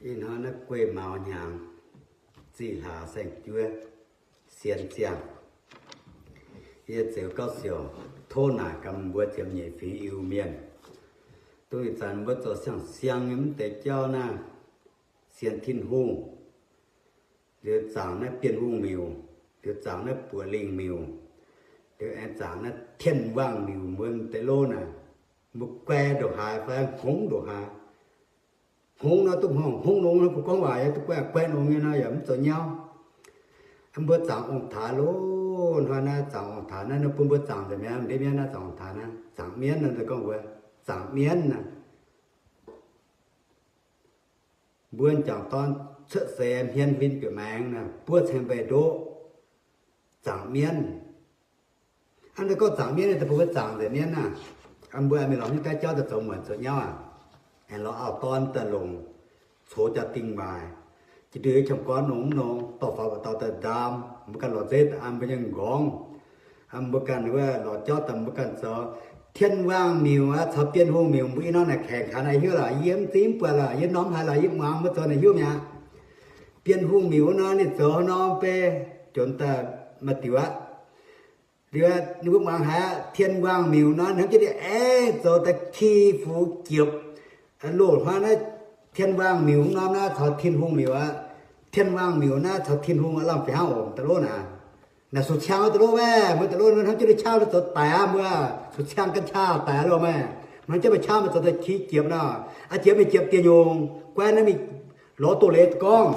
Ih hnoi naaiv guei maux hnyangx, zih hlaax saeng-juov, sienx ziangh. Yie ziouc gauh siouc tov naaic gaax mbuo ziepc nyeic fingx Iu-Mienh. Dongh ih zanc mbuo zoux siang-siang nyei mv deix jauv naaiv, sienx Tin-Hungh, liuz zaangc naaiv Bienh Hungh miuc, liuz zaangc naaiv Buoqc Lingh miuc, liuz aengx zaangc naaiv Tien Waangh miuc, mbuo deix lov naaic, mbuo guai ndongc haaix fai hngongx ndongc haaix. Hngongx nor duqv hngongx, hngongx nongx nor, gorngv waac yaac duqv guai, guai nongx nyei nor yaac mv zoux nyauv. Mbuo zaangc ong-taaix loh, hnoi naaiv zaangc ong-taaix naaiv, ninh bun mbuo zaangc nzengc mi'aqv, ndiev mienv naaiv zaangc ong-taaix naaiv, zaangc mienv naaiv, gorngv mbuo zaangc mienv naaiv. Mbuo m'jangc dorn cuotv seix hmien huin bieqc maengx naaic, buov ceng mbeix ndoqv, zaangc mienv. Hnangv naaiv gorngv zaangc mienv naaiv, daaih bun mbuo zaangc nzengc mienv naaiv. Mbuo mingh lorz mv gaengh jauv daaih zoux muonc zoux nyauv aac, aengx lorz auv-dorn daaih longc, coux jaa-dingh waaic, jiex ndeic-qangx gorn nongx nongx, dorh faaux mbu'daux daaih ndaam, mbuo ganh lorz nzeiv daaih an mbuo nyei m'nqorngv. Mbuo ganh wuov lorz jauv daaih mbuo ganh zoux. Tien Waangh miuc aqv caux Bienh Hungh miuc mbuo ih norm naaic kaengx kaux naaic hiuv lorqc, yie mv zingv buatc lorqc, yie norm haiz lorqc, yie muangx mbuo zoux naaic hiuv mi'aqv. Bienh Hungh miuc wuov norm ninh zoux norm beiv jonx daaih maaih diuc aqv. Liuz ninh mbuo muangx haiz aqv, Tien Waangh miuc nor hnamv jienv ninh aengx zoux daaih ki fu jiepc. Loz-hnoi naaiv Tien Waangh miuc norm naaiv caux Tin-Hungh miuc aqv. Tien Waangh miuc naaiv caux Tin-Hungh aqv, lamh fih hnangv oc, da'lov naaic. Naaic suqc ciang da'lov maiv, mbuo da'lov hnamv jienv ninh qaqv zoux daic aqv, mbuo suqc ciang ga'qaqv daic loh maiv. Hnamv jienv maaih qaqv maiv zoux daaih ki jiepc nor, aqv jiepc mingh jiepc dieh nyungc, guai naaiv mingh lorz doz-leiz daaih gorngv.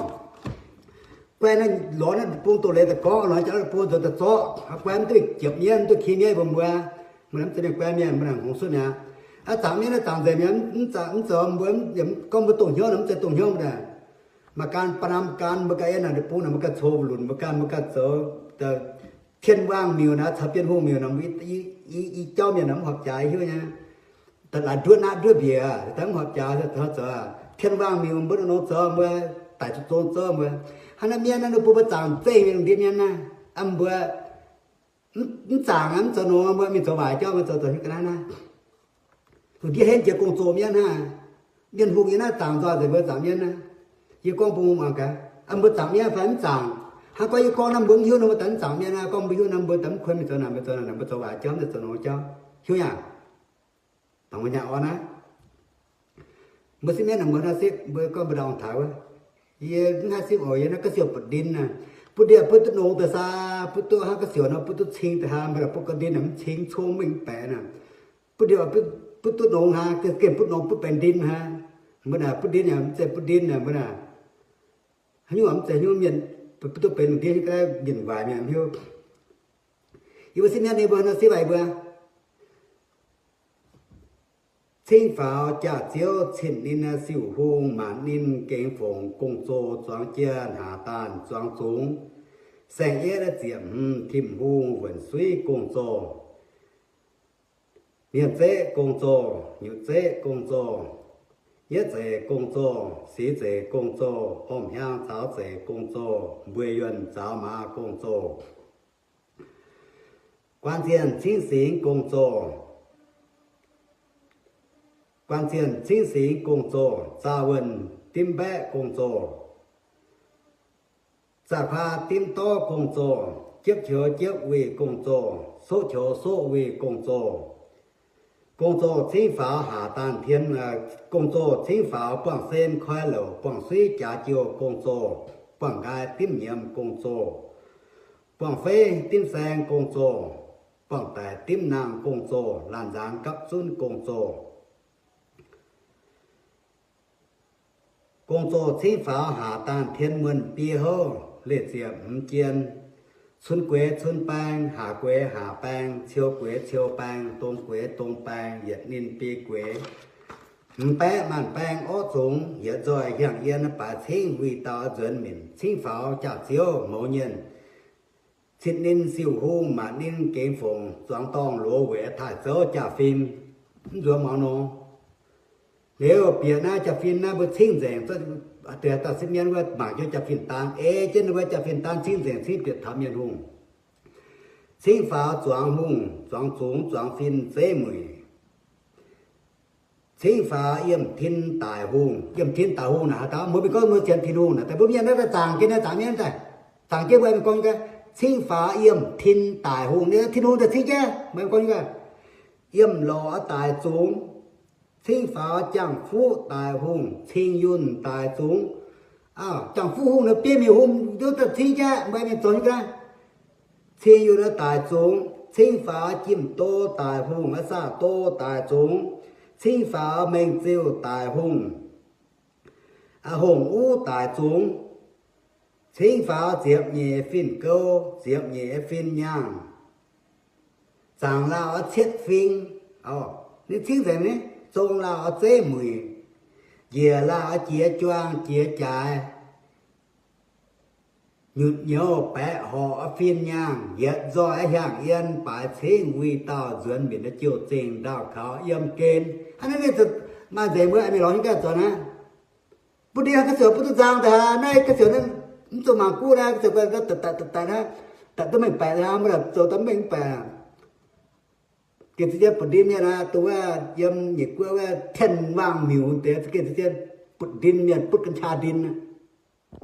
Guai naaiv lorz naaiv bung doz-leiz daaih gorngv, lorz jaax naaiv bung zoux daaih zorqv. Guai mv duqv jiepc mienv, mv duqv ki mienv mbuo mbuo. Mbuo hnamv za'gengh guai mienh mbuo naaic hngongx sunv mi'aqv. Aqv zaangc mienv naaiv zaangc nzengc mi'aqv, mv zoux mbuo gorngv mbuo dongh hnyouv nor, mv zeiz dongh hnyouv mi'aqv. Maaih gan ba'namh gan mbuo ganh yiem naaic bung naaic mbuo ganh coux lunc mbuo ganh, mbuo ganh zoux. Tien Waangh miuc naaic caux Bienh Hungh miuc naaic, i jauv mienh naaic mv horpc jaax hiuv nyei. Da'laatc nduov naqv nduov mbiec, da'mv horpc jaax zoux. Tien Waangh miuc mbuo nongx zoux mbuo, daic zuqc zong zouv mbuo. Hnangv naaiv mienv naaiv ninh bun mbuo zaangc zengv mingh ndiev mienv naaiv, mv mbuo mv zaangc mv zoux nongx, mbuo mingh zoux waaic jauv, mbuo zoux zoux hiuv ga'naaiv naaiv. Lungh ndiev henv jiex gong-zoh mienv hnangv. Mienh hungh yie naaiv zaangc nzoih nzengc mbuo zaangc mienv naaiv. Yie gorngv bun mbuo muangx gaax, mbuo zaangc mienv fai mv zaangc? Hnangv gorngv yie gorngv naaiv mbuo mv hiuv nor, mbuo daaih mv zaangc mienv naaiv. Gorngv mbuo hiuv nor, mbuo daaih mv kuon mingh zoux naaic, mbuo zoux naaic, mbuo zoux waaic jauv, mv zoux nongx jauv, hiuv yaac. Dangh mbuo nyaanh orn aqv. Mbuo sipv mienv naaic mbuo hnangv sipv, mbuo gorngv mbuo ndau taux wuov, yie mv haih sipv oc, yie naaiv ga'siouc butv ndin naaic. Butv ndin butv duqv nongx daaih saa, butv duqv hnangv ga'siouc nor butv duqv cing daaih haa, mbuo naaic butv ga'ndin naaic mv cing, cong mingh mv baeqc naaic. Butv ndin butv duqv nongx haa, gengh butv nongx butv baeqc ndin haa. Mbuo naaic butv ndin yaac mv zeiz butv ndin naaic, mbuo naaic haaix nyungc mv zeiz haaix nyungc mienh, butv duqv benx lungh ndiev nyei ga'naaiv mienh waaic mienh hiuv. Yie mbuo sipv mienv ninh mbuo hnangv sipv waaic mbuo. Cingv faaux jaax-ziouv cin ninh siouc hung, maanc ninh gengx fongc gong-zoh, zuangx jiex hlaax daanh zuangx zungx, saeng-yietv ziepc hmz tim hung wuonc suiv gong-zoh, hmien zeqv gong-zoh, nyutc zeqv gong-zoh, yietv zeiz gong-zoh, sic zeiz gong-zoh, horngh hnyangx caux zeiz gong-zoh, mbueiz yuonh caux maaz gong-zoh, guan zienh cingv singx gong-zoh, guan zienh cingv singx gong-zoh, zaah wuonh dimv mbaeqv gong-zoh, zaah kuaa dimv dorv gong-zoh, jiepv qioux jiepv wuic gong-zoh, soqv qioux soqv wuic gong-zoh, gong-zoh cingv faaux haac daanh tien, gong-zoh cingv faaux buangh sen koi louc, buangh suiv jaax jouh gong-zoh, buangh nqaai dimv nyiemz gong-zoh, buangh feiv dimv saeng gong-zoh, buangh daic dimv nangh gong-zoh, laanh nzaanx gapv zunv gong-zoh. Gong-zoh cingv faaux haac daanh tien muonh biei houv, leih ziepc hmz jien, cun gueix cun baeng, haac gueix haac baeng, ciou gueix ciou baeng, dong gueix dong baeng, yietc ninh biei gueix, hmz baeqv maanc baeng orqv zungx, yietc nzoih hiaangx yien baaix cingv wuic dauh nzuonx minc, cingv faaux jaax-ziouv mouz nyienh, citv ninh siouc hung, maanc ninh gengx fongc, zuangx dorngh loz weic taaih zouv jaa-fin, mv nzuonx muangx nor. Liuz bieqc naaiv jaa-fin naaiv mbuo cingv nzengc, deix dauh sipv mienv wuov mangc jienv jaa-fin daan, ei jienv ninh mbuo jaa-fin daan cingv nzengc, cingv bieqc taux mienh hungh. Cingv faaux zuangx hungh, zuangx zungx, zuangx fin zeiv mueic. Cingv faaux yiem tin daic hungh. Yiem tin daic hungh naaic, haaix dauh mbuo mingh gorngv mbuo sienx Tin-Hungh naaic, daaih mbuo mienh naaiv daaih zaangc jienv naaiv, zaangc mienh daaih, zaangc jienv mbuo mingh gorngv nyei gaax, cingv faaux yiem tin daic hungh. Tin-Hungh daaih cingv jienv mbuo mingh gorngv nyei gaax, yiem lorz daic zungx, cingv faaux jangx-fuqv daic hungh, cing yunh daic zungx. Jangx-fuqv hungh naaiv, biei mienh hungh, nduov daaih cingv jienv mbuo mingh zoux nyei gaax. Cing yunh daic zungx, cingv faaux jimv-do daic hungh, aa, saah-do daic zungx, cingv faaux mengh ziuh daic hungh, hungh uv daic zungx, cingv faaux ziepc nyeic fin-gouv, ziepc nyeic fin-nyangh, zaangc lauh cietv fing, ninh cingv nzengc ni, zong lauh zeiv muic, njiec lauh jiex juang jiex jaaix, nyutc nyouz baeqc horqc fin-nyangh, yietc nzoih hiaangx yien baaix cingv wuic dauh nzuonx minc jiouh zingh ndau kaux yiem gen. Hnangv naaiv ninh maaih nzengc mbuo mingh lorz nyei gaax zoux naaiv. Bun ndie ga'siouc bun duqv nzang daaih, naaiv ga'siouc naaiv mv zuqc mangc guv naaiv, ga'siouc daaih daaih daaih naaiv, daaih duqv mengh baeqc naaiv, mv baac zoux daaih mv mengh mv baeqc. Gengh ziex jienv butv ndin mienh aqv, dongh wuov yiem nyic guoqv wuov tien waangh miuc deix, gengh ziex jienv butv ndin mienh, butv gan qaqv ndin.